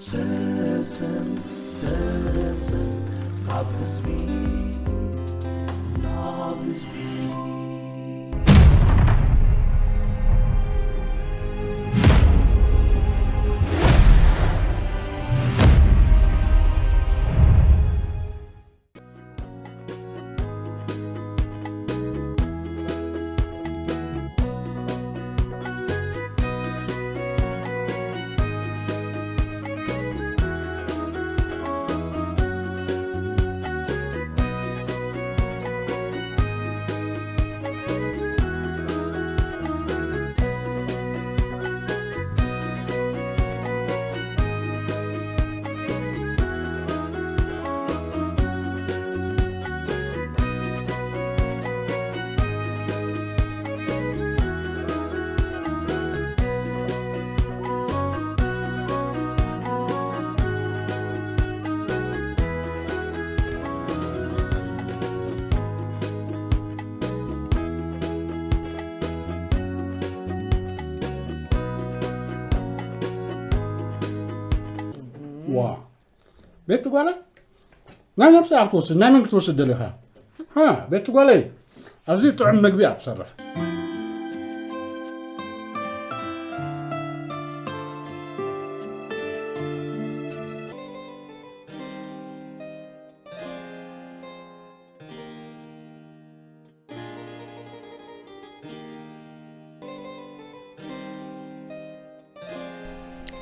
ሰሰን ሰሰን ካብ ህዝቢ ናብ ህዝቢ። ዋ ቤቱ ጓለ ናይ ነብሳ ክትወስድ ናይ መን ክትወስድ ደሊኻ? ሃ ቤቱ ጓለይ ኣዝዩ ጥዑም መግቢ እያ ትሰርሕ።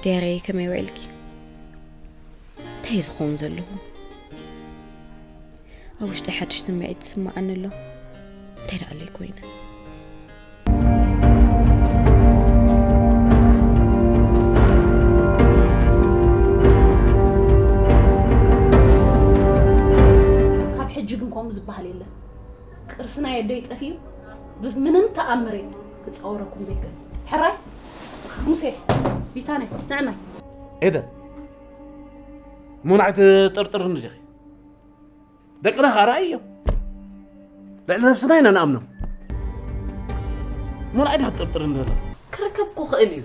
ዲያረይ ከመይ ውዒልኪ? እንታይ እዩ ዝኸውን ዘለኹ? ኣብ ውሽጠይ ሓድሽ ስምዒት ይስምዓኒ ኣሎ። እንታይ ደኣ ኣለይ ኮይነ? ካብ ሕጂ ግን ከምኡ ዝበሃል የለን። ቅርሲ ናይ ኣደይ ጠፊኡ ብምንም ተኣምር እየ ክጻወረኩም ዘይክእል። ሕራይ ሙሴ፣ ቢታንያ፣ ንዕናይ። ኤደን፣ ሙናዕ ትጥርጥርኒ ዲኺ? ደቅና ኸኣ ርኣይ እዮም። ልዕሊ ነብስና ኢና ንኣምኖም። ሙናዕ ዲኻ ትጥርጥርኒ ዘለኻ? ክርከብ ክኽእል እዩ።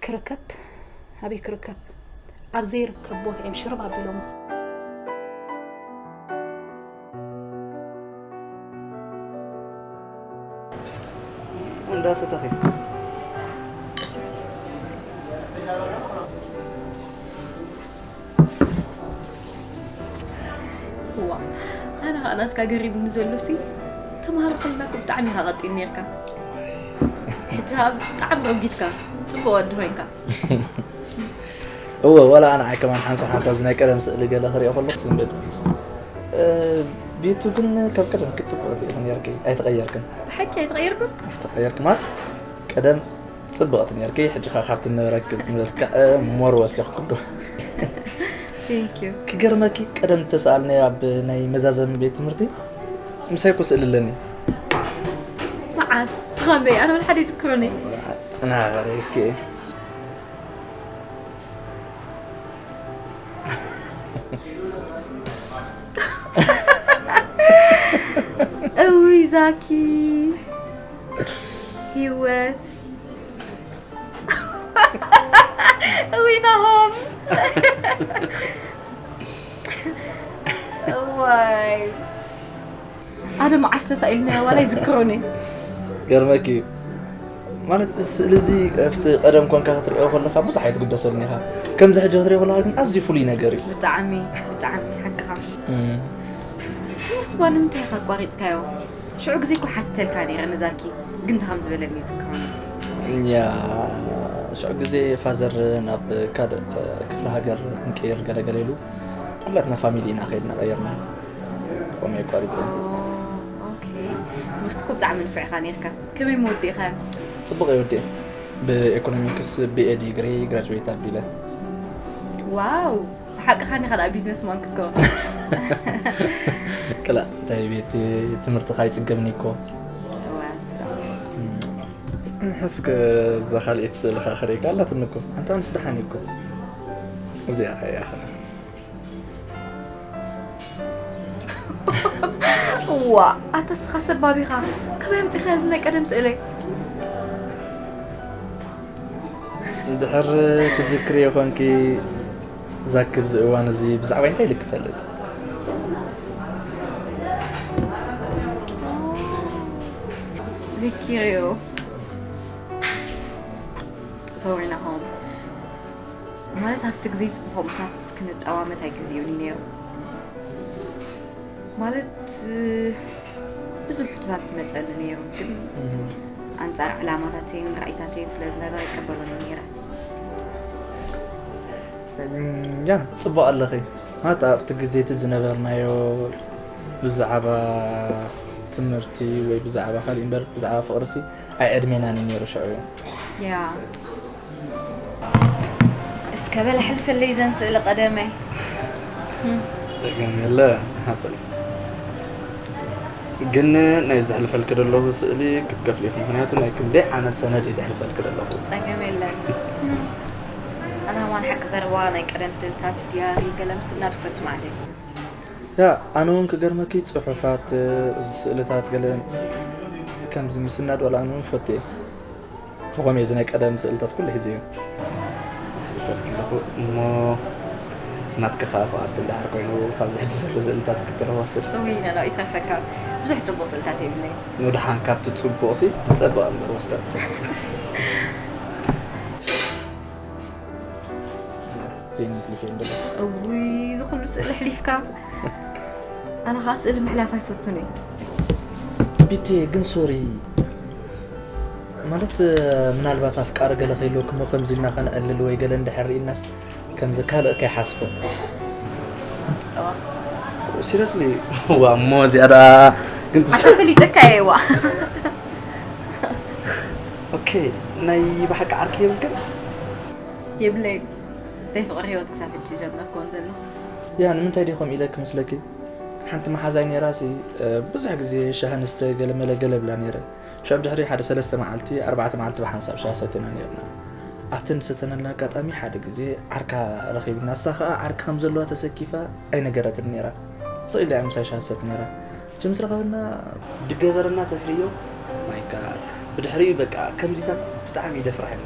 ክርከብ ኣበይ ክርከብ? ኣብ ዘይርከብ ቦታ እዮም ሽርብ ኣቢሎሞ። እንዳሰተኺ ዋ ኣነ ከዓ ናትካ ገሪብኒ ዘሎ ሲ ተምሃሮ ከለና እኮ ብጣዕሚ ኢኻ ቀጢን ነርካ ሕጂ ከዓ ብጣዕሚ ረጒድካ ፅቡቅ ወዲ ኮይንካ እወ ዋላ ኣነ ዓይ ከማን ሓንሳ ሓንሳብ እዚ ናይ ቀደም ስእሊ ገለ ክሪኦ ከሎ ስንብድ ቤቱ ግን ካብ ቀደም ክፅብቅቲ ኢኺ ነርኪ ኣይተቀየርክን ብሓቂ ኣይተቀየርኩን ኣይተቀየርክን ማለት ቀደም ጽብቕቲ ነርኪ ሕጂ ኸኣ ካብቲ ነበረኪ ዝምለልካ more ወሲኽኩ ዶ ክገርመኪ ቀደም ተሰኣልኒ ኣብ ናይ መዛዘሚ ቤት ትምህርቲ ምሳይ ኮ ስእሊ ኣለኒ መዓስ ብኸመይ ኣነ ወላ ሓደ ይዝክሮኒ ጽናበረኪ እውይ ዛኪ ህይወት እውይ ናሆም እዋይ ኣነ መዓስ ተሳኢልና ዋላ ይዝክሮኒ ገርመኪ እዩ ማለት ስእሊ እዚ ኣብቲ ቀደም ኮንካ ክትሪኦ ከለካ ብዙሕ ኣይትግደሰሉን ኢኻ ከምዚ ሕጂ ክትሪኦ ከለካ ግን ኣዝዩ ፍሉይ ነገር እዩ ብጣዕሚ ብጣዕሚ ሓቅኻ ትምህርቲ ባ ንምንታይ ኢኻ ኣቋሪፅካዮ ሽዑ ግዜ እኮ ሓተልካ ነይረ ንዛኪ ግን እንታይ ከም ዝበለኒ ይዝክሮኒ ያ ሽዑ ግዜ ፋዘር ናብ ካልእ ክፍለ ሃገር ክንቀይር ገለገለ ኢሉ ኩላትና ፋሚሊ ኢና ከይድና ቀይርና ከምኡ ኣቋሪፀ ትምህርቲ እኮ ብጣዕሚ ንፉዕ ኢኻ ነይርካ ከመይ ምወዲእኻዮ ፅቡቕ እየ ወዲኤ ብኤኮኖሚክስ ቢኤ ዲግሪ ግራጅዌት ኣቢለ ዋው ብሓቅኻ ኒኻ ደኣ ቢዝነስ ማን ክትከውን ክላ እንታይ ቤት ትምህርትኻ ይፅገብኒ እኮ ፅንሕስ እዛ ካልኤት ስእልኻ ክርእየካ ኣላትኒ እኮ ኣንታ ኣንስ ደሓን እኮ እዚኣ ራእያ ኸ ዋ ኣታ ስኻ ሰባቢኻ ከመይ ኣምፂኻዮ እዚ ናይ ቀደም ስእለይ ድሕር ትዝክርዮ ኮንኪ ዛኪ፣ ኣብዚ እዋን እዚ ብዛዕባ እንታይ ኢሉ ክፈልጥ? ዘኪርዮ። ሶሪ ናሆም፣ ማለት ኣብቲ ግዜ እቲ ብኸምኡታት ክንጠዋመት ኣይግዜኡን እዩ ነይሩ። ማለት ብዙሕ ሕቶታት ይመፀኒ ነይሩ፣ ግን ኣንፃር ዕላማታተይን ራእይታተይን ስለ ዝነበረ ይቀበሎን እየ ነይረ። ያ፣ ፅቡቕ ኣለኺ። ማለት ኣብቲ ግዜ እቲ ዝነበርናዮ ብዛዕባ ትምህርቲ ወይ ብዛዕባ ካልእ እምበር ብዛዕባ ፍቕርሲ ኣይ ዕድሜናን እዩ ነይሩ ሽዑ እዩ። ያ እስከ በል ኣሕልፈለይ ዘን ስእሊ ቀደመይ። ጸገም የለ። ግን ናይ ዘሕልፈልክ ዘለኹ ስእሊ ክትከፍሊ ኢኹ፣ ምክንያቱ ናይ ክንደይ ዓመት ሰነድ እዩ ዘሕልፈልክ ዘለኹ። ጸገም የለን። ኣነ ከማን ሓቂ ዘረባ ናይ ቀደም ስእልታት ዲያሪ ገለ ምስናድ ክፈቱ ማለት እዩ። ያ ኣነ እውን ክገርመኪ ጽሑፋት፣ ስእልታት ገለ ከምዚ ምስናድ ወላ ኣነ እውን ፈትየ። ብኸመይ እዚ ናይ ቀደም ስእልታት ኩሉ ሒዘዮ። ይፈልጥ ኣለኹ እሞ ናትኪ ኸዓ ፍቓድኪ እንድሕር ኮይኑ ካብዚ ሕጂ ዘሎ ስእልታት ክገለ ወስድ። እውይ ነላ ይትረፈካ ብዙሕ ጽቡቕ ስእልታት የብለይ። ንድሓን ካብቲ ጽቡቕሲ ዝጸበቐ እምበር ወስዳ። ዘይንሕልፍ እየ እንደለ። እውይ እዚ ኩሉ ስእሊ ኣሕሊፍካ። ኣነ ኸዓ ስእሊ ምሕላፍ ኣይፈቱን እየ። ቢቴ ግን ሶሪ ማለት ምናልባት ኣፍቃሪ ገለ ከይህልወኪ እሞ ከምዚ ኢልና ከነዕልል ወይ ገለ እንድሕር ርኢናስ ከምዚ ካልእ ከይሓስቦ። ጠዋ ሲሪየስሊ ዋ እሞ እዚኣ ደኣ ግን ትስ- ኣታ ፈሊጠካ እየ ዋ። ኦኬ ናይ ብሓቂ ዓርኪ የብልክን? የብለይ ናይ ፍቕሪ ህይወት ክሳብ ሕጂ ጀመርክዎን ዘለኹ። ያ ንምንታይ ድዩ ከምኡ ኢለኪ መስለኪ? ሓንቲ መሓዛይ ነይራሲ ብዙሕ ግዜ ሻሂ ንስተ ገለመለ ገለ ብላ ነይረ። ሽዑ ድሕሪ ሓደ ሰለስተ መዓልቲ ኣርባዕተ መዓልቲ ብሓንሳብ ሻሂ ሰቲና ነይርና። ኣብቲ ንሰተነላ ኣጋጣሚ ሓደ ግዜ ዓርካ ረኺብና፣ እሳ ኸኣ ዓርኪ ከም ዘለዋ ተሰኪፋ ኣይነገረትን ነይራ። ስቕ ኢላ እያ ምሳይ ሻሂ ትሰቲ ነይራ። ሕጂ ምስ ረኸብና ድገበረና ተትርእዮ ማይ ጋድ። ብድሕሪኡ በቃ ከምዚታት ብጣዕሚ ይደፍራሕኒ።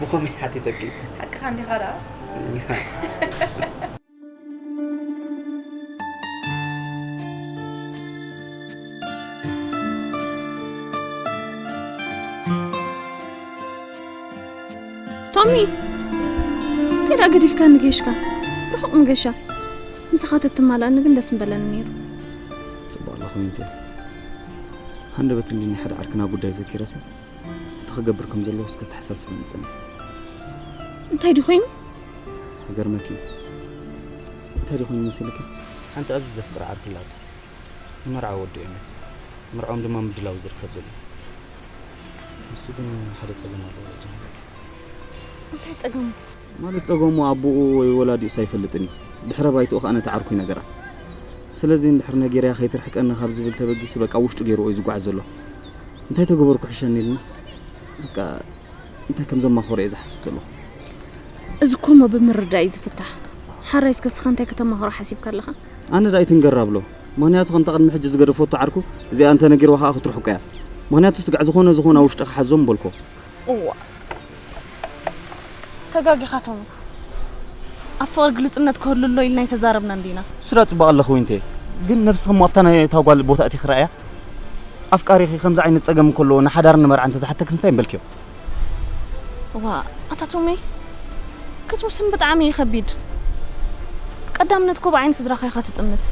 ብኸመይ ሓቲተኪ? ሓቅኻ እንዲኻ ደኣ። ቶሚ እንታይ ደኣ ገዲፍካኒ ገሽካ ርሑቕ ምገሻ ምሳኻ ተትማላእኒ ግን ደስ ምበለኒ ነይሩ። ጽቡቕ ኣለኹ ዊንቴ። ሃንደበት እንድኒ ሓደ ዓርክና ጉዳይ ዘኪረሰ እንታይ ክገብር ከም ዘለኹ እስከ ተሓሳስበኒ ጸኒሐ። እንታይ ድዩ ኮይኑ? ክገርመኪ እንታይ ድዩ ኮይኑ መሲልኪ? ሓንቲ ኣዝዩ ዘፍቅራ ዓርኪ ኣላቶ። ንመርዓ ወዲኦም እዮም። መርዕኦም ድማ ምድላው ዝርከብ ዘሎ። ንሱ ግን ሓደ ጸገም ኣለዎ ጀምረኪ። እንታይ ጸገሙ? ማለት ጸገሙ ኣቦኡ ወይ ወላዲኡስ ኣይፈልጥን እዩ። ድሕረ ባይትኡ ከኣ ነቲ ዓርኩ ይነገራ። ስለዚ እንድሕር ነጊረያ ከይትርሕቀኒ ካብ ዝብል ተበጊሱ በቃ ውሽጡ ገይርዎ እዩ ዝጓዓዝ ዘሎ። እንታይ ተገበርኩ ሕሸኒ ኢልንስ በቃ እንታይ ከም ዘማኽሮ እየ ዝሓስብ ዘለኹ። እዚ እኮ እሞ ብምርዳእ እዩ ዝፍታሕ። ሓራይ እስከ እስኻ እንታይ ከተማኽሮ ሓሲብካ ኣለኻ? ኣነ ደኣ ኣይትንገር ኣብሎ። ምኽንያቱ ከምታ ቅድሚ ሕጂ ዝገደፈቶ ዓርኩ እዚኣ እንተ ነጊርዋ ከኣ ክትርሕቆ እያ። ምኽንያቱ ስጋዕ ዝኾነ ዝኾነ ኣብ ውሽጥኻ ሓዞ ምበልኮ። እዋ ተጋጊኻ ቶሚ። ኣብ ፍቕሪ ግሉጽነት ክህሉ ኣሎ ኢልና ኣይተዛረብናን ዲና? እሱ ደኣ ጽቡቕ ኣለኺ ዊንቴ፣ ግን ነብስኺ እሞ ኣብታ ናይ እታ ጓል ቦታ ኣእቲኺ ረኣያ? ኣፍቃሪኺ ከምዚ ዓይነት ጸገም እንከለዎ ንሓዳርን ንመርዓን እንተዝሓተክስ እንታይ ምበልክዮ? እዋ ኣታ ቶሚ ክትውስን ብጣዕሚ እዩ ከቢድ። ቀዳምነት እኮ ብዓይኒ ስድራኻ ኢኻ ትጥምት።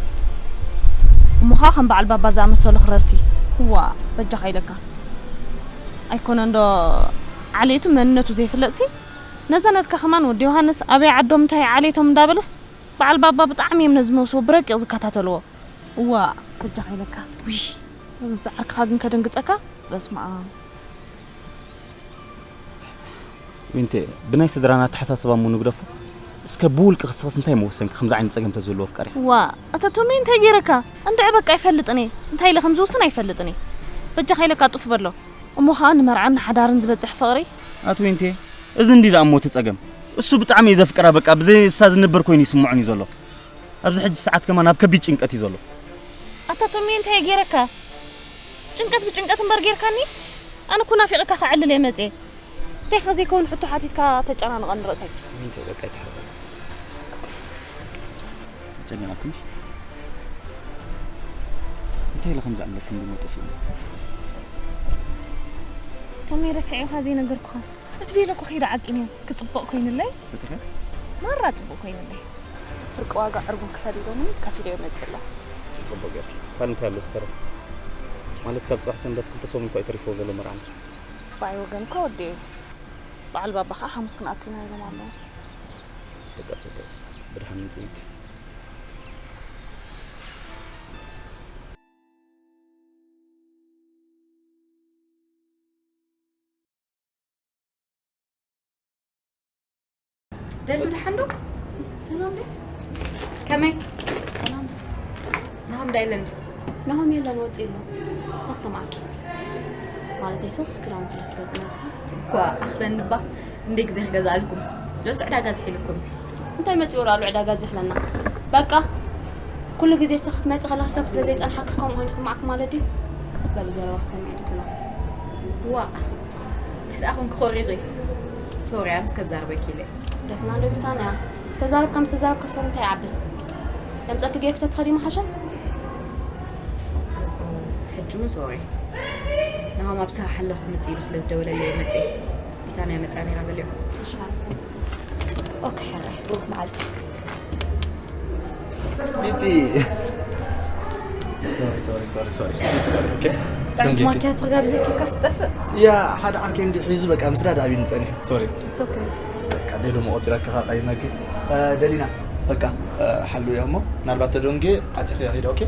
እሞ ኸኣ ከም በዓል ባባ ዝኣመሰሉ ክረርቲ። እዋ በጃኻ ኢለካ። ኣይኮነን ዶ ዓሌቱ መንነቱ ዘይፍለጥሲ ነዛ ናትካ ከማን ወዲ ዮሃንስ ኣበይ ዓዶም እንታይ ዓሌቶም እንዳበለስ በዓል ባባ ብጣዕሚ እዮም ነዚ መውስቦ ብረቂቕ ዝከታተልዎ። እዋ በጃኻ ኢለካ። ውይ እዚ ዓርክኻ ግን ከደንግጸካ በስመኣብ። ዊንቴ ብናይ ስድራና ኣተሓሳስባ እሞ ንግደፎ። እስከ ብውልቂ ክስኽስ እንታይ መወሰንኪ ከምዚ ዓይነት ጸገም ተዝህልዎ ኣፍቃሪኻ? ዋ ኣታ ቶሚ እንታይ ገይረካ? እንድዒ በቃ ኣይፈልጥን እየ። እንታይ ኢለ ከም ዝውስን ኣይፈልጥን እየ። በጃኻ ኢለካ ጡፍ በሎ። እሞ ኸኣ ንመርዓን ንሓዳርን ዝበጽሕ ፍቕሪ። ኣቲ ዊንቴ እዚ እንዲ ደኣ እሞ እቲ ጸገም። እሱ ብጣዕሚ እየ ዘፍቅራ በቃ ብዘይ እሳ ዝንበር ኮይኑ ይስምዖኒ ዘሎ። ኣብዚ ሕጂ ሰዓት ከማን ኣብ ከቢድ ጭንቀት እዩ ዘሎ። ኣታ ቶሚ እንታይ ገይረካ? ጭንቀት ብጭንቀት እምበር ጌርካኒ? ኣነ እኮ ናፊቐካ ከዕልል እየ መጽየ። እንታይ ከ ዘይከውን ሕቶ ሓቲትካ ተጨናንቐኒ ርእሰይ። እንታይ በቃ ይትሓረቕ። ጨኒቓኩም? እንታይ ኢለ ከም ዝኣምለኩም ድማ ጠፊኡኒ። ቶሚ፣ ረሲዐ ኢኻ ዘይነገርኩኻ? እቲ ቤለኩ ከይደ ዓቂነ ክጽብቕ ኮይኑለይ። ፈቲኻ? ማራ ጽቡቕ ኮይኑለይ። ፍርቂ ዋጋ ዕርቡን ክፈል ኢሎምኒ ከፊለዮ መጽእ ኣለኹ። ጽቡቕ ጌርኪ። ካልእ እንታይ ኣሎ ዝተረፈ? ማለት ካብ ጽባሕ ሰንበት ክልተ ሰሙን እኳ እዩ ተሪፍዎ ዘሎ መርዓና። ብኣይ ወገን እኳ ወዲኤ። በዓል ባባ ኸኣ ሓሙስ ክንኣቱ ኢና ኢሎም ኣለዉ። በቃ ጽቡቕ። ብድሓን ምጽእ። ደሉ ደሓን ዶ? ሰላም ዶ? ከመይ? ሰላም። ናሆም ዳ የለን? ናሆም የለን፣ ወፂኡ ኣሎ። እንታይ ክሰምዓኪ? ማለተይ ሱፍ ክዳውንቲ ክትገዝእ መፂኻ? እኳ ኣኽለኒ እባ። እንደ ግዜ ክገዝኣልኩም። ሎስ ዕዳጋ ዝሒልኩም። እንታይ መፂኡ ኣሎ ዕዳጋ ዝሕለና? በቃ። ኩሉ ግዜ እስኺ ክትመፂ ከለኺ ሰብ ስለ ዘይፀንሓኪ እስከምኡ ኮይኑ ይስማዕኪ ማለት ድዩ? በሊ ዘረባ ክሰምዕ ኢልኪ ኣለኹ። ዋእ። እንታይ ደኣ ኮንኪ ኮሪኺ? ሶሪ፣ ኣነስ ከዛርበኪ ኢለ። ደፍና እንዶ ቢታንያ። ዝተዛረብካ ምስ ተዛረብካ ሶሪ እንታይ ይዓብስ? ለምፀኪ ጌርኪ ተትኸዲ ምሓሸ? ሕጂ እውን ሶሪ። ናሆም ኣብ ሰሓ ሓለኹ ምፅ ኢሉ ስለ ዝደወለለይ መፀ። ቢታንያ መፅያ ነይራ በልዮ። እሺ፣ ሓረሰ። ኦኬ፣ ሕራይ፣ ብሩኽ መዓልቲ። ቢቲ። ሶሪ፣ ሶሪ፣ ሶሪ፣ ሶሪ፣ ሶሪ፣ ኦኬ? ጥዕምቲ ማኪያቶ ጋብዘኪ ኢልካ ትጠፍእ? ያ፣ ሓደ ዓርከይ እንዲሁ ሒዙ በቃ ምስዳድ ኣብይኒ ጸኒሑ። ሶሪ። It's okay። በቃ ደይ ደሞ ቆጺራ ከኻ ቀይመኪ። እ፣ ደሊና፣ በቃ፣ እ፣ ሓሉ እያ እሞ፣ ምናልባት ተደንጊ ዓጺኺ ሂድ፣ ኦኬ?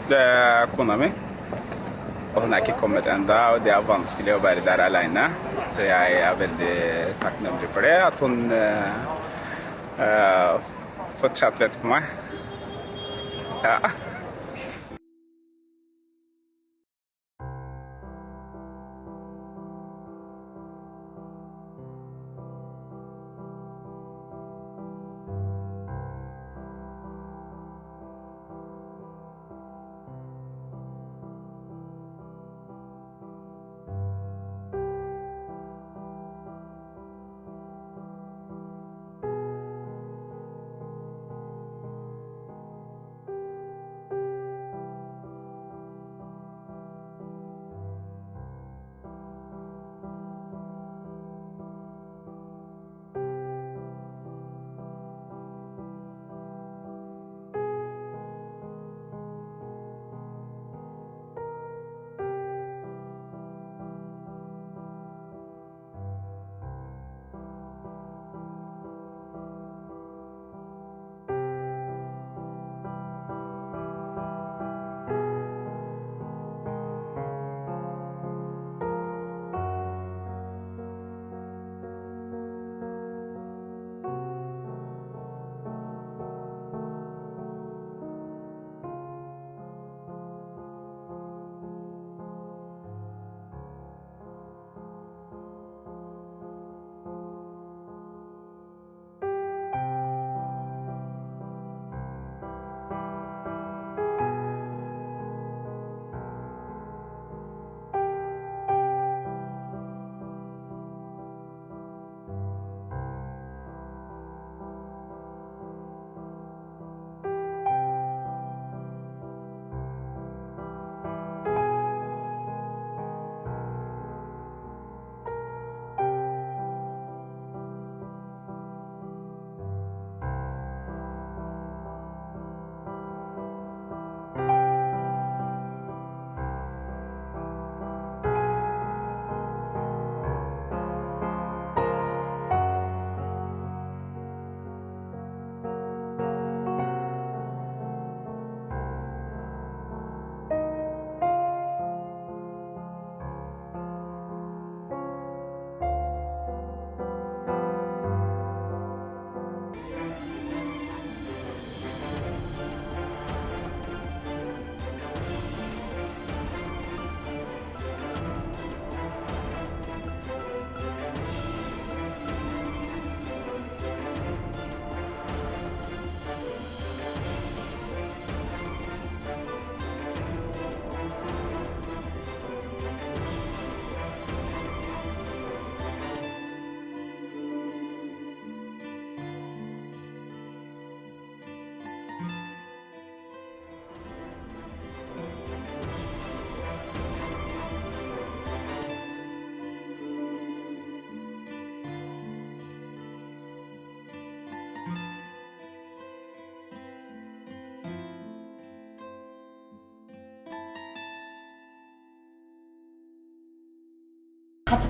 Där kommer vi. Och hon har inte kommit än. Där, det är vanskligt att vara där alene. Så jag är väldigt tacknämlig för det, att hon eh, eh, fortsatt väntar på mig. Ja.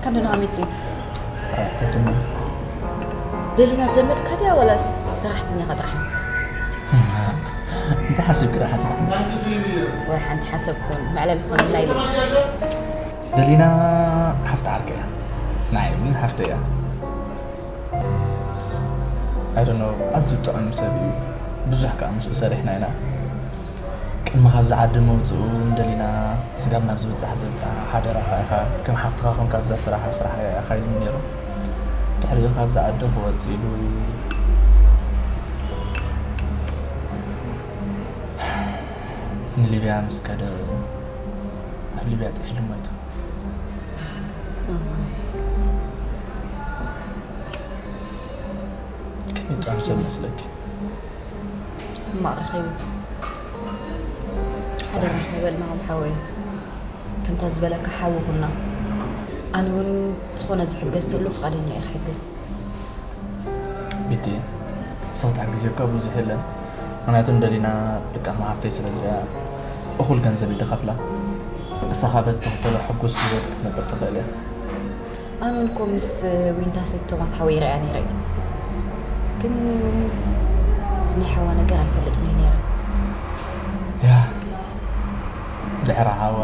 እንዶ ሃሚቲ። ራሕተትና። ደሊና ዘመድካ ድያ ዋላ ሰራሕተኛኻ ጥራሕ? እንታይ ሓሲብኪ ደኣ ሓቲትክኒ? ወይ ሓንቲ ሓሰብኩን፣ መዕለሊ ኾነላ ኢለ። ደሊና ሓፍቲ ዓርከይ እያ። ንዓይ እውን ሓፍተይ እያ። I don't know፣ ኣዝዩ ጥዑም ሰብ እዩ። ብዙሕ ከኣ ምስኡ ሰሪሕና ኢና። ቅድሚ ካብዚ ዓዲ ምውፅኡ ንደሊና ስጋብ ናብ ዝብፃሕ ዘብፅሓ ሓደራኻ ኢኻ። ከም ሓፍትኻ ኮንካ ኣብዛ ስራሕ ኣስራሕያ ኢኻ ኢሉኒ ነይሩ። ድሕሪኡ ካብዚ ዓዲ ክወፅእ ኢሉ ንሊብያ ምስ ከደ ኣብ ሊብያ ጥሒሉ ሞይቱ። ከመይ ጥዑም ሰብ መስለኪ? ሕማቕ ረኺቡ። ሓደራኻ በል ናሆም ሓወይ። ከምታ ዝበለካ ሓዊ ኩና። ኣነ እውን ዝኾነ ዝሕገዝ ተሎ ፍቓደኛ እየ ክሕግዝ። ቢቲ፣ ንስኺ ትሕግዝዮ እኳ ብዙሕ የለን። ምኽንያቱ ንደሊና ልክዕ ከም ሓፍተይ ስለ ዝሪኣ፣ እኹል ገንዘብ እዩ ዝኸፍላ። ንሳ ኻብ እትኽፈሎ ሕጉስ ህይወት ክትነብር ትኽእል እያ። ኣነ እውን እኮ ምስ ዊንታ ሰይቲ ቶማስ ሓወይ ይሪኣ ነይረ እዩ። ግን እዚ ናይ ሓዋ ነገር ኣይፈልጥን እየ ነይረ። ያ፣ ድሕሪ ሓዋ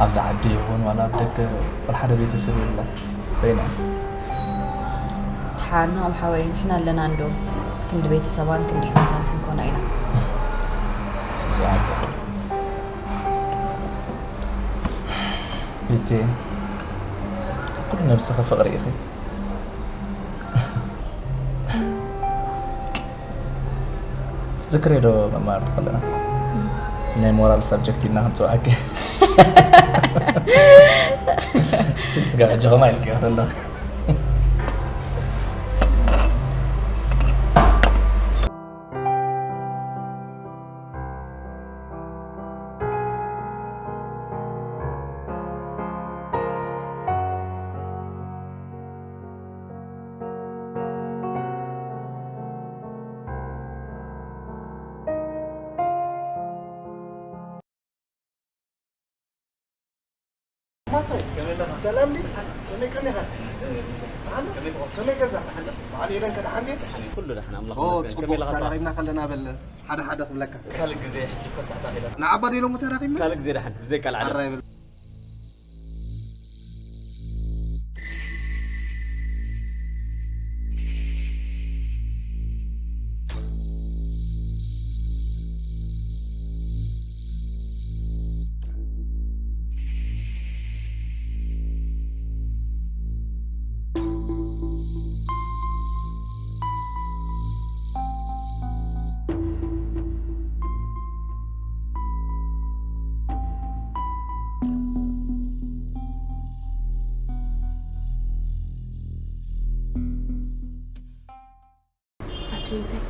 ኣብዚ ዓዲ ይኹን ዋላ ኣብ ደገ ዋላ ሓደ ቤተሰብ የብላን። በይና። ደሓን ናሆም ሓወይ፣ ንሕና ኣለና እንዶ። ክንዲ ቤተሰባን ክንዲ ሕዋታን ክንኮና ኢና። ስስዓ። ቤቴ፣ ኩሉ ነብስኺ ፍቕሪ ኢኺ። ትዝክርዮ ዶ መማርቲ ከለና? ናይ ሞራል ሳብጀክት ኢልና ክንጽውዓኪ። ስቲል ስጋ ሕጂ ኸማይ ኢልኪ ከለኺ። ማሰይ፣ ሰላም ድዩ? ከመይ ቀኒኻ? ደሓን? ከመይ ገዛ? በዓል ኤደን ከ ደሓን ድዩ? ኩሉ ደሓን፣ ኣምላኽ ኦ፣ ይመስገን። ከመይ ጽቡቕ፣ ኣለኻ? ተራኺብና ከለና በል ሓደ ሓደ ክብለካ። ካልእ ግዜ፣ ሕጂ እኮ ሰዓት ኣኺላ። ንዓባ ዶ ኢሎሞ ተራኺብና? ካልእ ግዜ ደሓን፣ ብዘይ ካልእ ዓለም። ኣራይ በል። ኣቲ ዊንታይ፣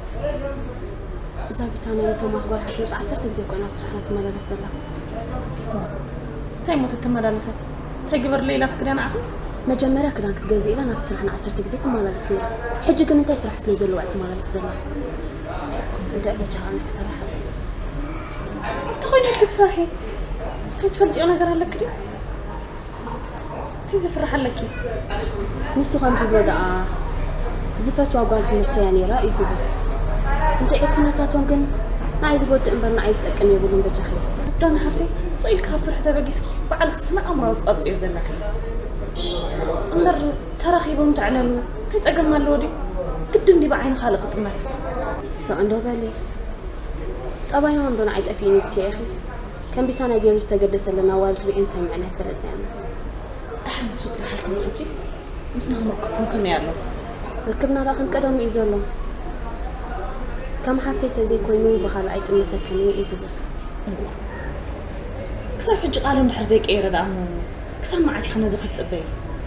እዛ ቢታንያ ንቶማስ ጓል ሓትኑስ ዓሰርተ ግዜ እኮ ናብቲ ስራሕና ትመላለስ ዘላ። እንታይ እሞ ተተመላለሰት? እንታይ ግበርለይ ኢላትኪ ድያ ንዓኺ? መጀመርያ ክዳን ክትገዝእ ኢላ ናብቲ ስራሕና ዓሰርተ ግዜ ትመላለስ ነይራ። ሕጂ ግን እንታይ ስራሕ ስለ ዘለዋ እያ ትመላለስ ዘላ? እንድዒ በጃኻ ኣነስ ይፈርሕ ኣለኹ። እንታይ ኮይኑ ኢልኪ ትፈርሒ? እንታይ ትፈልጥዮ ነገር ኣለኪ ድዩ? እንታይ ዘፍርሕ ኣለኪ? ንሱ ከም ዝብሎ ደኣ ዝፈትዋ ጓል ትምህርተይ እያ ነይራ እዩ ዝብል። እንድዒ ኩነታቶም ግን ንዓይ ዝጎድእ እምበር ንዓይ ዝጠቅም የብሉን በጃኺ። ዳና ሓፍተይ፣ ስቕ ኢልኪ ካብ ፍርሒ ተበጊስኪ ባዕልኺ ስነ ኣእምሮኣዊ ትቐርጽዮ ዘለኺ። እምበር ተራኺቦም ተዕለሉ እንታይ ጸገም ኣለዎ ድዩ? ግድን ድዩ ብዓይኒ ካልእ ክጥመት? ስቕ እንዶ በሊ። ጠባይናኦም ዶ ንዓይ ጠፊእኒ ኢልኪ ኢኺ? ከም ቢታንያ ገይሩ ዝተገደሰለን ኣዋልድ ርኢን ሰሚዕን ኣይፈለጥናዮምን። ደሓን ንሱ ጽንሓልኩም ሕጂ ምስ ናሆም ርክብኩም ከመይ ኣሎ? ርክብና ደኣ ከም ቀደሙ እዩ ዘሎ። ከም ሓፍተይ ተዘይኮይኑ ብኻልእ ኣይጥምተክን እየ እዩ ዝብል። እዋ። ክሳብ ሕጂ ቃሉ እንድሕር ዘይቀየረ ደኣ እሞ ክሳብ መዓስ ኢኺ ነዚ ክትጽበዪ?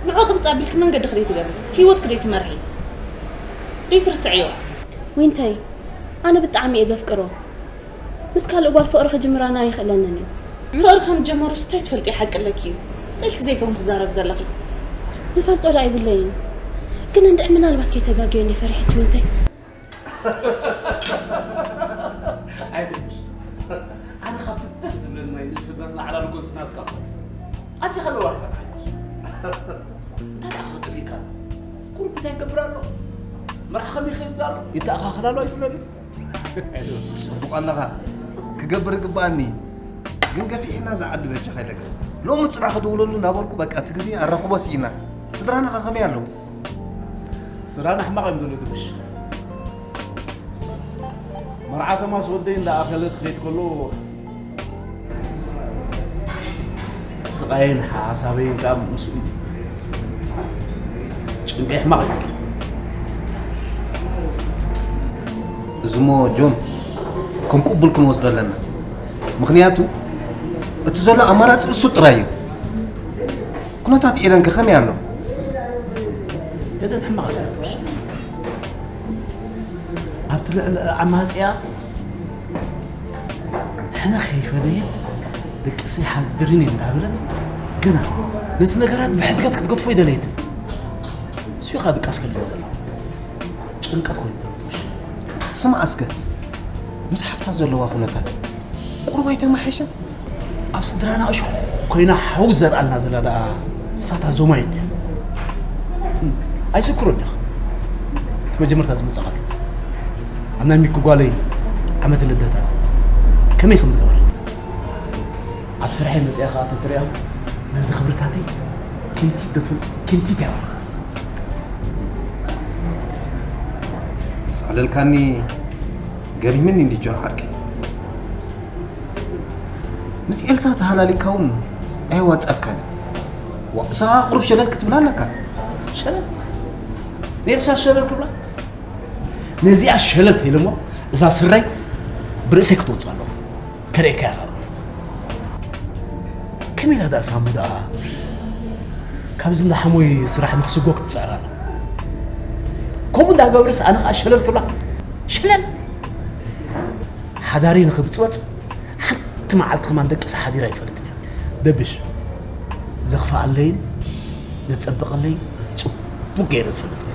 ንዕኡ ቅብጽ ኣቢልኪ መንገድኺ ደይትገብሪ? ህይወትኪ ደይትመርሒ? ደይትርስዕዮ? ዊንተይ፣ ኣነ ብጣዕሚ እየ ዘፍቅሮ። ምስ ካልእ ጓል ፍቕሪ ክጅምራና ኣይኽእለንን እዩ። ፍቕሪ ከም ዝጀመሩስ እንታይ ትፈልጢ ሓቂ ኣለኪ እዩ። ስቕ ኢልኪ ዘይከውን ትዛረቢ ዘለኺ። ዝፈልጦ ደኣ ኣይብለይን። ግን እንድዒ ምናልባት ከይተጋግዮ እንድየ ፈሪሐ ዊንተይ። ኣይደልሽ። ኣነ ካብቲ ደስ ዝብለኒ ናይ ንእስ ህብረት ንዓላሉ ጎንስናትካ። ኣዚ ከለዋ ሕፈን ዓይንሽ። እንታይ ደኣ ክጥፊካ? ቁሩብ እንታይ ይገብር ኣሎ? መርዓ ከመይ ይኸይድ ኣሎ? ይተኣኻኸል ኣሎ ኣይትብለኒ? ጽቡቕ ኣለኻ። ክገብር ይግባኣኒ። ግን ገፊሕና እዛ ዓዲ በጃኻ ኢለካ። ሎሚ ጽባሕ ክድውለሉ እንዳበልኩ በቃ እቲ ግዜ ኣራኽቦ ስኢና። ስድራና ከ ከመይ ኣለዉ? ስድራና ሕማቕ እዮም ዘለዉ ድብሽ። መርዓ ቶማስ ወደይ እንዳኣኸለ ክኸይድ ከሎ ስቓየን ሓሳበይን ከኣ ምስኡ እዩ። ጭንቀይ ሕማቕ እዩ። እዚሞ ጆን ከም ቅቡል ክንወስዶ ኣለና። ምኽንያቱ እቲ ዘሎ ኣማራጺ እሱ ጥራይ እዩ። ኩነታት ኤደን ከ ከመይ ኣሎ? ኤደን ሕማቕ ኣይኮነትሽ። ኣብቲ ልዕሊ ዓማጽያ ሕነ ከይፈደየት ደቂ ሰይ ሓድርን እየ እንዳበለት ግና ነቲ ነገራት ብሕድገት ክትገድፎ ይደለየት። እሱ ኢኻ ድቃስ ከድልዮ ዘለዋ። ጭንቀት ኮይኑ ተረድኦሽ። ስማዕ እስከ፣ ምስ ሓፍታ ዘለዋ ኩነታት ቁሩብ ኣይተማሓየሸን? ኣብ ስድራና እሾኽ ኮይና ሓዊ ዘርኣልና ዘላ ደኣ እሳታ ዞማየት እያ። ኣይዝክሮን ኢኻ። እቲ መጀመርታ ዝመጻኻሉ ኣብ ናይ ሚኪ ጓለይ ዓመት ልደታ ከመይ ከም ዝገበረት። ኣብ ስርሐይ መጺኣ ኸኣ ተትሪኣ ነዚ ክብርታተይ ክንቲት ዶ ትፈልጥ? ክንቲት እያ። ተሳዕለልካኒ ገሪምኒ እንዲ ጆን ዓርከይ። ምስ ኤልሳ ተሃላሊካ እውን ኣየዋጻካን። ዋ፣ እሳ ቁሩብ ሸለል ክትብላ ኣለካ። ሸለል? ንኤልሳ ሸለል ክብላ? ነዚኣ ሸለል ተይለሞ እዛ ስረይ ብርእሰይ ክትወጽእ ኣለዋ። ከርእየካ እያ ካልኦ። ከመይ ኢላ ደኣ ሳሙ ደኣ ካብዚ እንዳ ሓሞይ ስራሕ ንኽስጎ ክትጽዕር ኣላ። ከምኡ እንዳገበርስ ኣነ ኸኣ ሸለል ክብላ? ሸለል! ሓዳሪ ንኽብጽበጽ ሓንቲ መዓልቲ ከማን ደቂሳ ሓዲራ ኣይትፈልጥን እያ። ደብሽ፣ ዘኽፍኣለይን ዘጸብቐለይን ጽቡቕ ገይረ ዝፈልጥ እየ።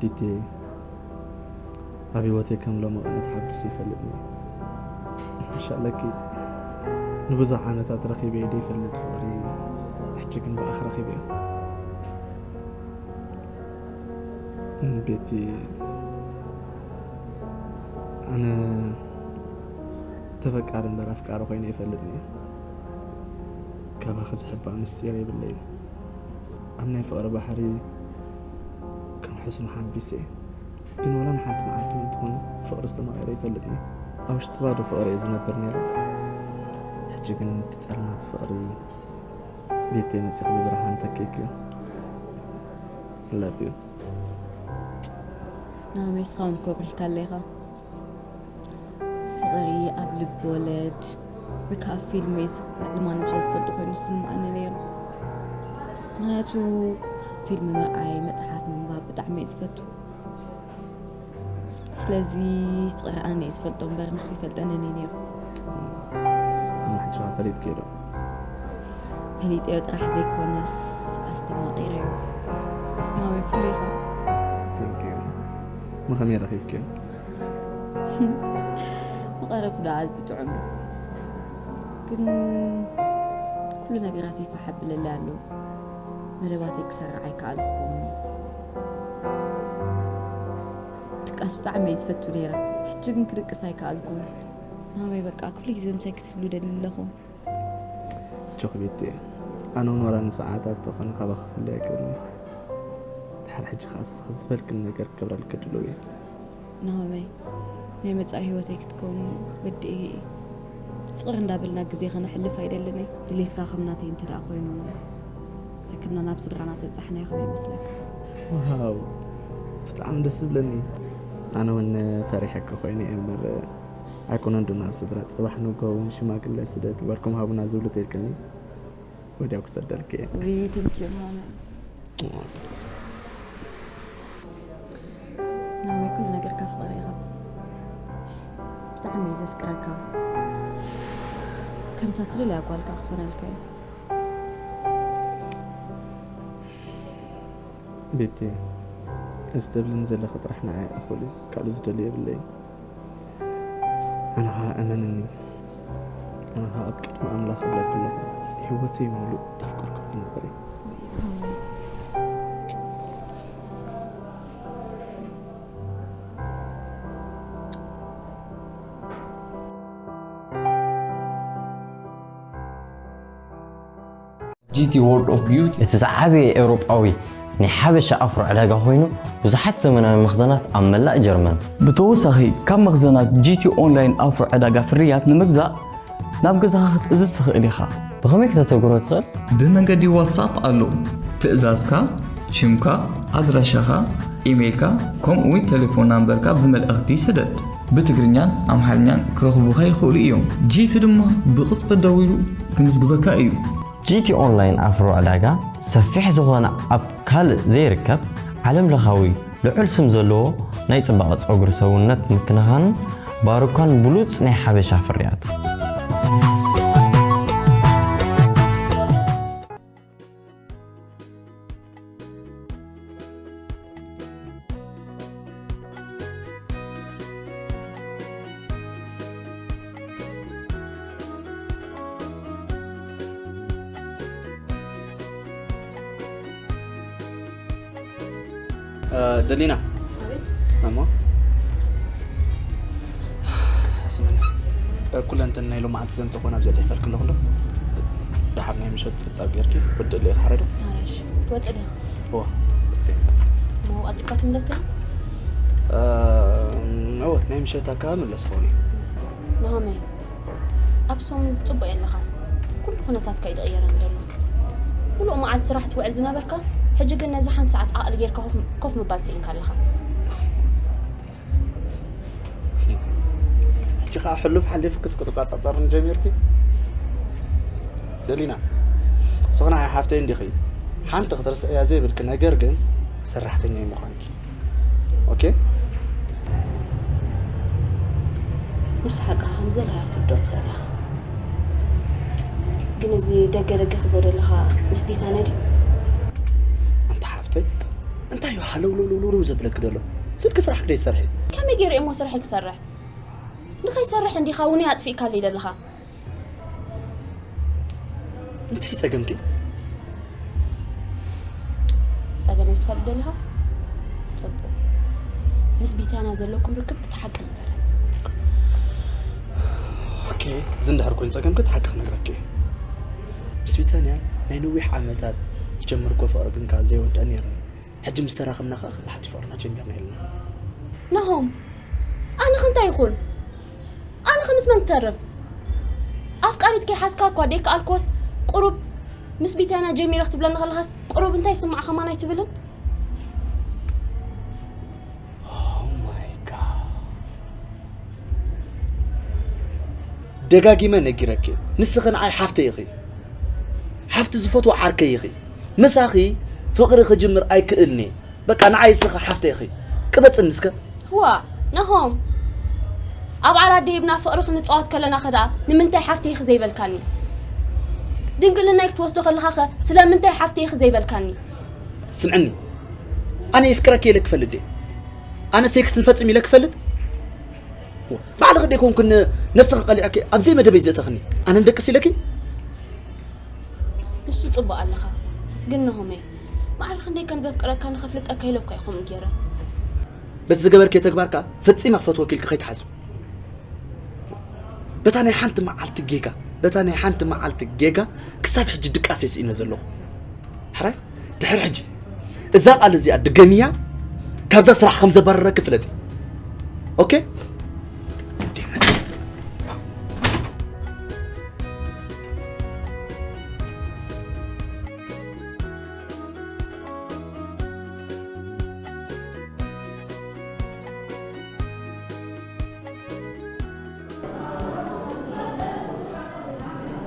ዲቴ፣ ኣብ ህይወተይ ከም ሎሚ ቅነ ተሓጒሰ ይፈልጥን እየ። መሻለኪ፣ ንብዙሕ ዓመታት ረኺበዮ ዘይፈልጥ ፍቕሪ፣ ሕጂ ግን ብኣኺ ረኺበዮ። ቤቲ፣ ኣነ ተፈቃሪ እምበር ኣፍቃሪ ኮይነ ኣይፈልጥን እየ። ካባኺ ዝሕባእ ምስጢር የብለይን። ኣብ ናይ ፍቕሪ ባሕሪ ከም ሕሱም ሓምቢሰ እየ። ግን ዋላ ንሓንቲ መዓልቲ እውን ትኹን ፍቕሪ ዝተማቒረ ኣይፈልጥን እየ። ኣብ ውሽጢ ባዶ ፍቕሪ እየ ዝነብር ነይረ። ሕጂ ግን እቲ ጸልማት ፍቕሪ ቤተይ መጺኺ ብብርሃን ተኪእክዮ። I love you። ናመይ እስኻ እውን ኮሪሕካ ኣለኻ። ፍቕሪ ኣብ ልብ ወለድ ወይ ከዓ ፊልም ወይ ዝ-፣ ልዕሊ ማንም ሰብ ዝፈልጦ ኮይኑ ዝስምዓኒ ነይሩ። ምኽንያቱ ፊልም ምርኣይ፣ መጽሓፍ ምንባብ ብጣዕሚ እየ ዝፈቱ። ስለዚ ፍቕሪ ኣነ እየ ዝፈልጦ እምበር ንሱ ይፈልጠንን እዩ ነይሩ። እሞ ሕጂ ኸ ፈሊጥክዮ ዶ? ፈሊጠዮ ጥራሕ ዘይኮነስ ኣስተማቒረዮ። ናመይ ፍሉይ ኢኻ። Thank you። እሞ ከመይ ረኺብክዮ? መቐረቱ ደኣ ኣዝዩ ጥዑም እዩ። ግን ኩሉ ነገራተይ ፋሕ ኣብለለይ ኣሎ። መደባተይ ክሰርዕ ኣይከኣልኩን። ድቃስ ብጣዕሚ እየ ዝፈቱ ነይረ። ሕጂ ግን ክድቅስ ኣይከኣልኩን። ናመይ በቃ ኩሉ ግዜ ምሳይ ክትህሉ ደሊ ኣለኹ። ጆክ ቤቲ፣ ኣነ እውን ዋላ ንሰዓታት ተኾነ ካባኺ ክፍለ ኣይክእልን እየ። ድሓር ሕጂ ኸኣ እስኺ ዝበልክኒ ነገር ክገብረልኪ ድሉው እየ። ናሆመይ፣ ናይ መጻኢ ህይወተይ ክትከውን ወዲኤ እየ። ፍቕሪ እንዳበልና ግዜ ኸነሕልፍ ኣይደልን እየ። ድሌትካ ከም ናተይ እንተ ደኣ ኮይኑ፣ ሕክምና ናብ ስድራና ተብጻሕናዮ ከመይ ይመስለካ? ዋው፣ ብጣዕሚ ደስ ዝብለኒ። ኣነ እውን ፈሪሐኪ ኮይነ እየ እምበር፣ ኣይኮነን ዶ ናብ ስድራ ጽባሕ ንግሆ እውን ሽማግለ ስደድ ወርቅም ሃቡና ዝብሉ ተልክኒ ወዲያው ክሰደልኪ እየ። ውይ፣ thank you ናሆመይ። ናሆመይ፣ ኩሉ ነገርካ ፍቕሪ ኢኻ። ብጣዕሚ እየ ዘፍቅረካ። ከምታ ትደልያ ጓል ከኣ ክኾነልካ እዩ። ቤቲ፣ እዚ ተብልኒ ዘለኺ ጥራሕ ንዓይ እኹል እዩ። ካልእ ዝደልዮ የብለይን። ኣነ ኸኣ እመንኒ፣ ኣነ ኸኣ ኣብ ቅድሚ ኣምላኽ እብለኪ ኣለኹ፣ ህይወተይ ምሉእ እንዳፍቀርኩ ክነብር እየ። ጂቲ World of Beauty እቲ ዝዓበየ ኤውሮጳዊ ናይ ሓበሻ ኣፍሮ ዕዳጋ ኮይኑ፣ ብዙሓት ዘመናዊ መኽዘናት ኣብ መላእ ጀርመን። ብተወሳኺ፣ ካብ መኽዘናት ጂቲ ኦንላይን ኣፍሮ ዕዳጋ ፍርያት ንምግዛእ ናብ ገዛኻ ክትእዝዝ ትኽእል ኢኻ። ብኸመይ ክተተግብሮ ትኽእል? ብመንገዲ ዋትሳፕ ኣሎ። ትእዛዝካ፣ ሽምካ፣ ኣድራሻኻ፣ ኢሜይልካ፣ ከምኡ እውን ቴሌፎን ናምበርካ ብመልእኽቲ ስደድ። ብትግርኛን ኣምሓርኛን ክረኽቡኻ ይኽእሉ እዮም። ጂቲ ድማ ብቕጽበት ደዊሉ ክምዝግበካ እዩ። ጂቲ ኦንላይን ኣፍሮ ዕዳጋ ሰፊሕ ዝኾነ ኣብ ካልእ ዘይርከብ ዓለም ለኻዊ ልዑል ስም ዘለዎ ናይ ጽባቐ ጸጉሪ ሰውነት ምክንኻንን ባሩካን ብሉጽ ናይ ሓበሻ ፍርያት። ደሊና እሞ ስምኒ ኩለን እተን ናይ ሎማዓንቲ ዘምፀኾን ኣብዚኣ ፅሒፈልክ ኣለኹ ዶ ድሓር ናይ ምሸት ፀብፃብ ጌርኪ ወዲ ለ ሓረዶ ትወፅእ ዲኻ እዋ ሞ ኣጢብካ ትምለስ ዲኻ እወ ናይ ምሸት ኣካባቢ ምለስ ኾኒ ናሆመይ ኣብ ሰሙን ዝፅቡቕ የለኻን ኩሉ ኩነታትካ እዩ ዝቕየረን ዘሎ ሙሉእ መዓልቲ ስራሕ ትውዕል ዝነበርካ ሕጂ ግን ነዚ ሓንቲ ሰዓት ዓቕሊ ጌርካ ኮፍ ምባል ስኢንካ ኣለኻ ሕጂ ከዓ ሕሉፍ ሓሊፍክስ ክትቋፃፀርን ጀሚርኪ ደሊና ስኽና ሓፍተይ እንዲኺ ሓንቲ ክትርስዕያ ዘይብልኪ ነገር ግን ሰራሕተኛ ምዃንኪ ኦኬ ንሱ ሓቅኻ ከም ዘለኻ ክትርድኦ ትኽእል ኢኻ ግን እዚ ደገ ደገ ትብሎ ዘለኻ ምስ ቢታንያ ድዩ ኣንታ ሓፍተይ እንታይ እዩ ሃለውለውለውለው ዘብለኪ ዘሎ ስልኪ ስራሕ ክደይ ትሰርሒ ከመይ ገይረ እሞ ስርሐይ ክሰርሕ ንኸይሰርሕ እንዲኻ እውን ኣጥፊእካለይ ዘለኻ እንታይ ጸገምኪ? ጸገመይ ክትፈልጥ ደሊኻ? ጽቡቕ። ምስ ቢታንያ ዘለኩም ርክብ እቲ ሓቂ ንገረኒ። ኦኬ፣ እዚ እንድሕር ኮይኑ ጸገምኪ እቲ ሓቂ ክነግረኪ እየ። ምስ ቢታንያ ናይ ነዊሕ ዓመታት ዝጀመርክዎ ፍቕሪ ግን ከኣ ዘይወድአ ነይሩኒ። ሕጂ ምስ ተራኸብና ከኣ ከም ብሓድሽ ፍቕርና ጀሚርና ኢልና። ናሆም፣ ኣነ ኸ እንታይ ይኹን? ኣነ ኸ ምስ መን ክተርፍ? ኣፍቃሪት ከይሓዝካ እኳ ደይከኣልክዎስ ቁሩብ ምስ ቢታንያ ጀሚረ ክትብለኒ ኸለኻስ ቁሩብ እንታይ ይስማዕ ኸማን ኣይትብልን? Oh my God። ደጋጊመ ነጊረኪ ንስኺ ንዓይ ሓፍተይ ኢኺ ሓፍቲ ዝፈትዎ ዓርከይ ኢኺ ምሳኺ ፍቕሪ ክጅምር ኣይክእልኒ በቃ ንዓይ እስኺ ሓፍተይ ኢኺ ቅበጽኒ እስከ ዋእ ናሆም ኣብ ዓራት ደይብና ፍቕሪ ክንጻወት ከለና ኸ ደኣ ንምንታይ ሓፍተይ ኢኺ ዘይበልካኒ ድንግልናይ ክትወስዶ ከለኻ ኸ ስለምንታይ ሓፍተይ ኢኺ ዘይበልካኒ ስምዕኒ ኣነ የፍቅረኪ ኢለ ክፈልጥ ድየ ኣነ ሴክስ ንፈጽም ኢለ ክፈልጥ ባዕልኺ ደይኮንኩን ነብስኺ ቀሊዕኪ ኣብ ዘይመደበይ ዘእተኽኒ ኣነ ንደቅስ ኢለኪ ንሱ ጽቡቕ ኣለኻ ግን ናሆመይ በዓል ክንደይ ከም ዘፍቅረካ ንኸፍልጠካ ኢለ እኳ ይኹም ገይረ በቲ ዝገበርክዮ ተግባር ከኣ ፈጺመ ክፈትወኪ ኢልኪ ከይትሓስቢ በታ ናይ ሓንቲ መዓልቲ ጌጋ በታ ናይ ሓንቲ መዓልቲ ጌጋ ክሳብ ሕጂ ድቃስ እየ ስኢነ ዘለኹ ሕራይ ድሕሪ ሕጂ እዛ ቃል እዚኣ ድገምያ ካብዛ ስራሕ ከም ዘባረረኪ ፍለጢ ኦኬ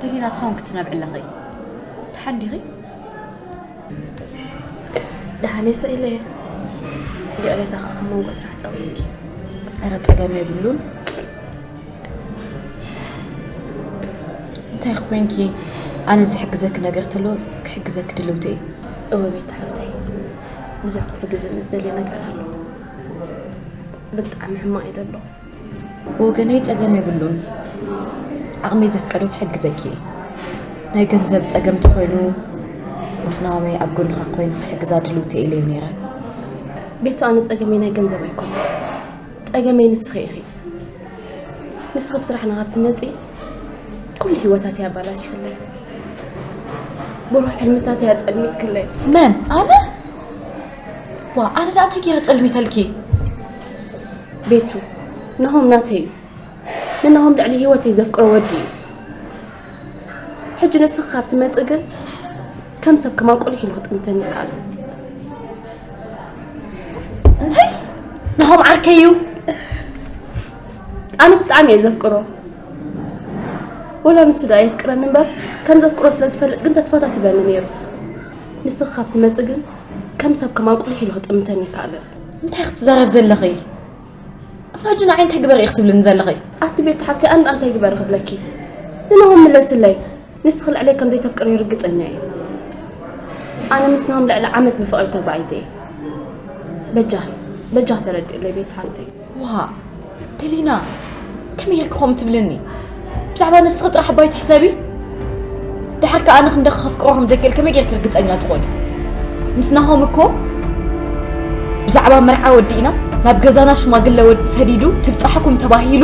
ደሊና ትኸውን ክትነብዒ ኣለኺ ደሓን ዲኺ ደሓን እየ ሰኢለ እየ ይቕሬታ ከዓ ኣብ መንጎ ስራሕ ፀዊዕኪ ኧረ ፀገም የብሉን እንታይ ኮይንኪ? ኣነ ዝሕግዘኪ ነገር ተሎ ክሕግዘኪ ድልውቲ እየ። እወ ቤት ሓፍተይ፣ ብዙሕ ክትሕግዝኒ ዝደልየ ነገር ኣሎ። ብጣዕሚ ሕማቕ እየ ዘሎ። ብወገነይ ጸገም የብሉን። ዓቕመይ ዘፍቀዶ ክሕግዘኪ እየ። ናይ ገንዘብ ጸገም ተኾይኑ ምስ ናሆመይ ኣብ ጎንኻ ኮይነ ክሕግዛ ድልውቲ እየ ኢለዮ ነይረ። ቤቱ፣ ኣነ ጸገመይ ናይ ገንዘብ ኣይኮነ። ጸገመይ ንስኺ ኢኺ። ንስኺ ብስራሕ ንኻብ ትመጺ ኩሉ ህይወታት እያ ኣባላሽክለይ። ብሩህ ሕልምታት እያ ጸልሚትክለይ። መን ኣነ? ዋ ኣነ ደኣ እንታይ ገይረ ጸልሚተልኪ? ቤቱ፣ ናሆም ናተይ እዩ። ንናሆም ልዕሊ ህይወተይ ዘፍቅሮ ወዲ እዩ። ሕጂ ንስኺ ካብ ትመጽእ ግን ከም ሰብ ከማን ቁሊሕ ኢሉ ክጥምተኒ ይከኣል። እንታይ? ናሆም ዓርከይ እዩ። ኣነ ብጣዕሚ እየ ዘፍቅሮ። ወላ ንሱ ደኣ የፍቅረኒ እምበር ከም ዘፍቅሮ ስለ ዝፈልጥ ግን ተስፋታት ይበኒ ነይሩ። ንስኺ ካብ ትመጽእ ግን ከም ሰብ ከማን ቁሊሕ ኢሉ ክጥምተኒ ይከኣል። እንታይ ክትዛረብ ዘለኺ? እማ ሕጂ ንዓይ እንታይ ግበሪ ኢኺ ትብልኒ ዘለኺ? ኣቲ ቤት ሓፍተይ ኣንዳ እንታይ ግበሪ ክብለኪ? ንናሆም ምለስለይ። ንስኺ ልዕለይ ከም ዘይተፍቅርዮ ርግጸኛ እየ። ኣነ ምስ ናሆም ልዕሊ ዓመት ብፍቕሪ ተጓዒዘ እየ። በጃኺ በጃኺ ተረድእለይ ቤት ሓፍተይ። ዋ ደሊና፣ ከመይ ጌርኪ ከምኡ ትብልኒ? ብዛዕባ ነብስኺ ጥራሕ እባ ኣይትሕሰቢ። ድሓር ከኣ ኣነ ክንደኺ ከፍቅሮ ከም ዘይክእል ከመይ ጌርኪ ርግጸኛ ትኾኒ? ምስ ናሆም እኮ ብዛዕባ መርዓ ወዲእና ናብ ገዛና ሽማግለ ወዲ ሰዲዱ ትብጻሕኩም ተባሂሉ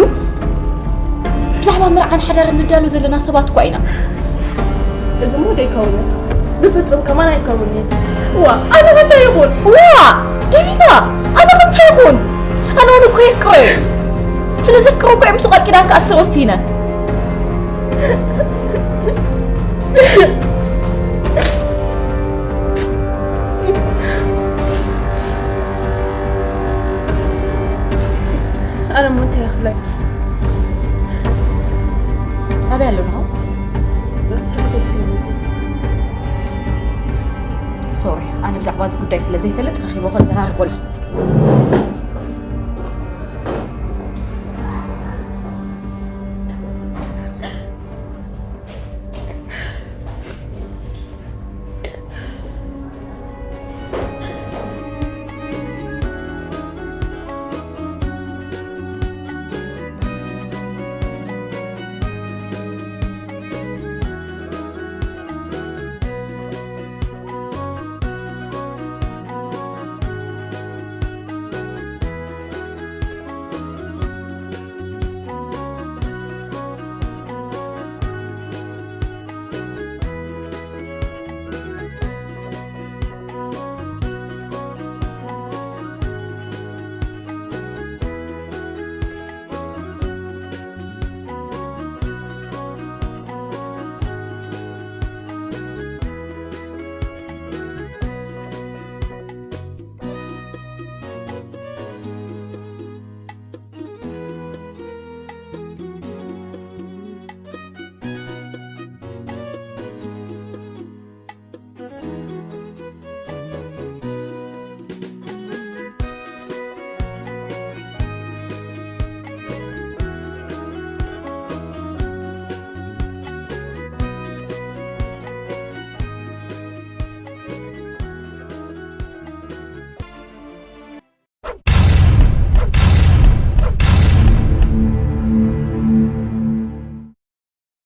ብዛዕባ መርዓን ሓዳርን ንዳሎ ዘለና ሰባት እኳ ኢና። እዚ እሞ ደይከውንን ብፍጹም ከማን ኣይከውንን። ዋ ኣነ ከ እንታይ ይኹን? ዋ ደሊና፣ ኣነ ከ እንታይ ይኹን? ኣነ እውን እኮ የፍቅሮ እየ። ስለ ዘፍቅሮ እኮ እየ ምስኡ ቃል ኪዳን ክኣስር ወሲነ። ኣነ እሞ እንታይ ክብለኪ? ኣበይ ኣሎ ናሆም? ሶሪ፣ ኣነ ብዛዕባ እዚ ጉዳይ ስለ ዘይፈልጥ ረኺበ ከዘራርቦ ኣለኹ።